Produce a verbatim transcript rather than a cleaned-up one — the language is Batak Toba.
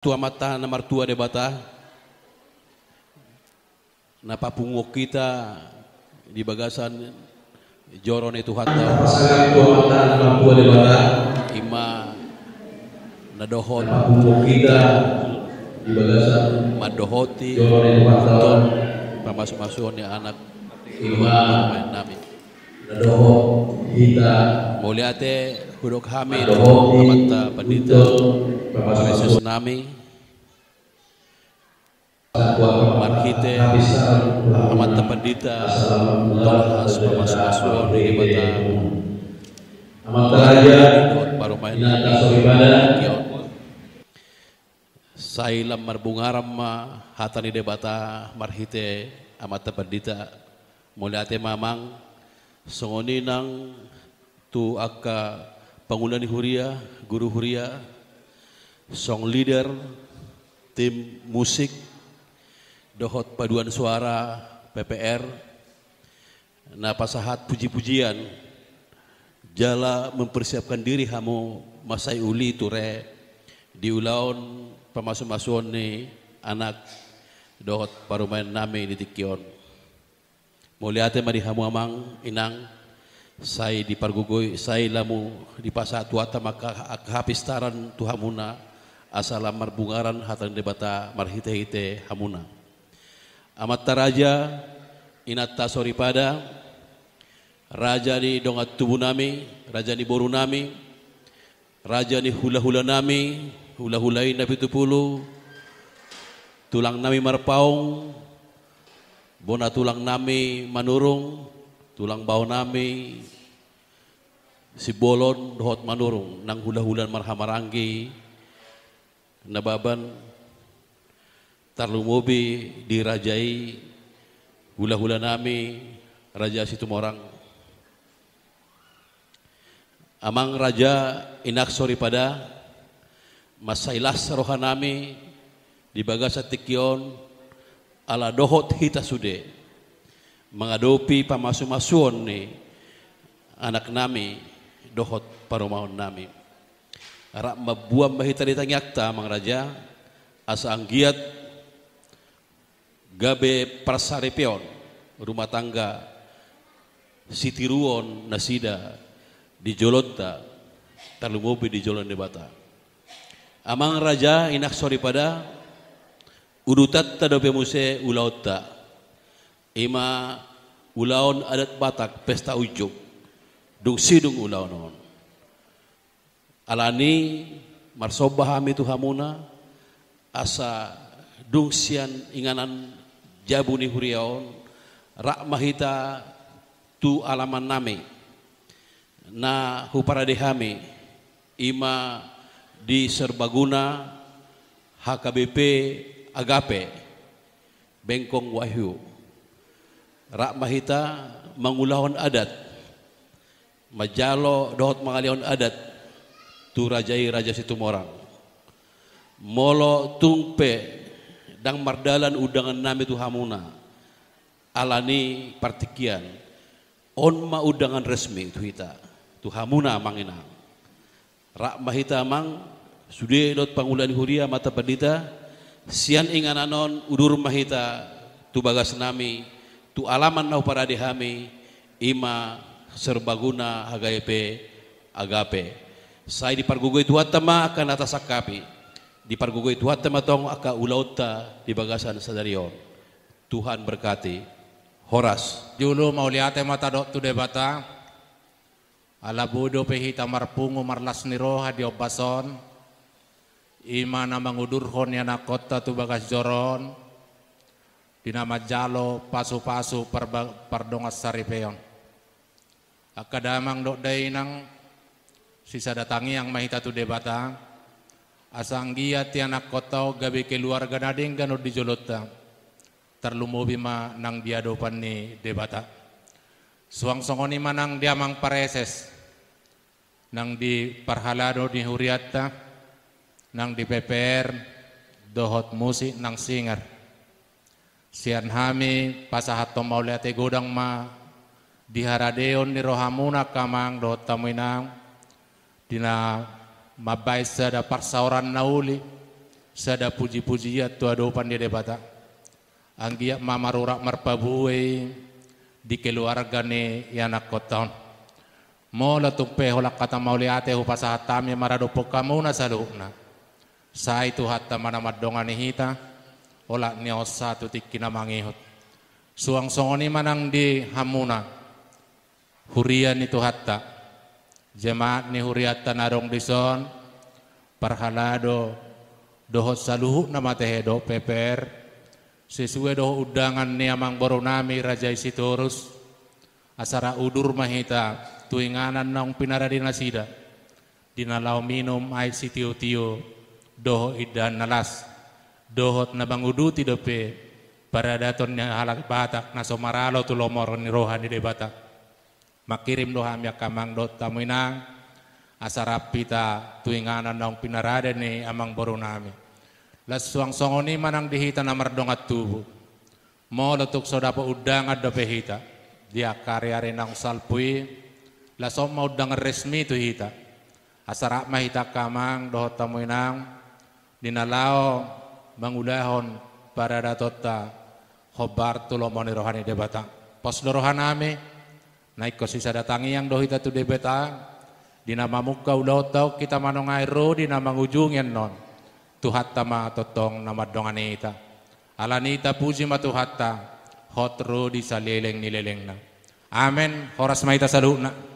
Tu Amanta na martua Debata, na papunguhon hita di bagasan joro ni Tuhanta. Pasahat tu Amanta na martua Debata. Ima na dohot. Na papunguhon hita di bagasan. Mandohoti. Joro ni Tuhanta. Pamasumasuon ni anak. Ima. Nami. Na dohot hita. Mauliate hudok hami tu Amanta Pandita. Pamasumasuon. Praeses nami. Marhite Amanta Pandita, tolhas pamasumasuon ni Debata. Amanta raja, parumaen nami. Sai lam marbungaran ma hata ni Debata marhite Amanta Pandita. Mauliate ma amang, songon i nang tu angka pangula ni huria, guru huria, song leader, tim musik, dohot paduan suara P P R, na pasahat puji-pujian, jala mempersiapkan diri hamu mansai uli ture di ulaon pamasumasuon ni anak dohot parumaen nami di tingki on. Mauliate ma di hamu amang, inang, sai dipargogoi, sai lam dipasahat Tuhanta ma angka, angka hapistaran tu hamuna, asa lam marbungaran hata ni Debata marhite-hite hamuna. Amanta raja, inanta soripada, raja ni dongan tubu nami, raja ni boru nami, raja ni hula-hula nami, hula-hula i na pitu pulu, tulang nami Marpaung, bona tulang nami Manurung, tulang bao nami Simbolon dohot Manurung, nang hula-hula marhahamaranggi, Nababan, tarlumobi di raja i, hula-hula nami, Raja Situmorang. Amang raja, inang soripada, mansai las roha nami di bagasan tingki on, ala dohot hita sude mangadopi pamasumasuon ni anak nami dohot parumaen nami. Rap mamboan ma hita di tangiangta, amang raja, asa anggiat gabe parsaripeon rumah tangga sitiruon nasida di jolonta, tarlumobi di jolo ni Debata. Amang raja, inang soripada, udutanta dope muse ulaonta. Ima ulaon adat Batak, pesta unjuk. Dung sidung ulaon on. Alani marsomba hami tu hamuna, asa dung sian inganan jabu ni huria on, rap ma hita tu alaman nami na huparade hami, ima di Serbaguna H K B P Agape, Bengkong Wahyu. Rap ma hita mangulahon adat, manjalo dohot mangalehon adat tu raja i, Raja Situmorang. Molo tung pe ndang mardalan undangan nami tu hamuna, alani partingkian, on ma undangan resmi tu hita, tu hamuna amang inang. Rap ma hita amang, sude dohot pangula ni huria, Amanta Pandita, sian inganan on udur ma hita tu bagas nami, tu alaman na huparade hami, ima Serbaguna H K B P Agape. Sai dipargogoi Tuhanta ma angka na tasangkapi, dipargogoi Tuhanta ma tong angka ulaonta di bagasan sadari on. Tuhan berkati. Horas. Jolo mauliate ma tadok tu Debata. Ala boi dope hita marpungu marlas ni roha di ombas on, ima na mangudurhon ianakkonta tu bagas joro on, di na manjalo pasupasu parba-, pardongansaripeon. Angka damang dohot dainang, sisada tangiang ma hita tu Debata, asa anggiat ianakkonta on gabe keluarga na denggan on di jolonta, tarlumobi ma nang di adopan ni Debata. Suang songon i ma nang di amang pareses, nang di parhalado ni hurianta, nang di P P R, dohot musik nang singer. Sian hami pasahathon mauliate godang ma di haradeon ni rohamuna angka amang dohot hamu inang, di na mambahen sada parsaoran na uli, Sada puji-pujian tu adopan ni Debata. Anggiat ma marurat marparbue i di keluarga ni ianakhonta on. Molo tung pe holan hata mauliate hupasahat hami maradophon hamuna saluhutna. Sai Tuhanta ma na mandongani hita, olat ni on sahat tu tingki na mangihut. Suang songon i ma nang di hamuna huria ni Tuhanta, jemaat ni hurianta na adong dison, parhalado dohot saluhutna ma tehe dohot P P R, sesuai dohot undangan ni amangborunami Raja i Sitorus, asa rap udur ma hita tu inganan naung pinarade nasida, di na laho minum aek sitio-tio dohot indahan na las, dohot na manguduti dope paradaton ni halak Batak na so maralo tu lomo ni roha ni Debata. Mangkirim do hami angka amang dohot hamu inang, asa rap hita tu inganan naung pinarade ni amangborunami. Laos suang songon i ma nang di hita na mardongan tubu. Molo tung so dapot undangan dope hita di angka ari-ari naung salpu i, laos on ma undangan resmi tu hita. Asa rap ma hita angka amang dohot hamu inang, di na laho mangulahon paradatonta hombar tu lomo ni roha ni Debata. Pos do rohanami, na ingkon sisada tangiang do hita tu Debata, di na mamungka ulaonta on hita manongai ro di na mangujungi annon. Tuhanta ma tongtong na mandongani hita. Alani i tapuji ma Tuhanta, hot ro di saleleng ni lelengna. Amen. Horas ma hita saluhutna.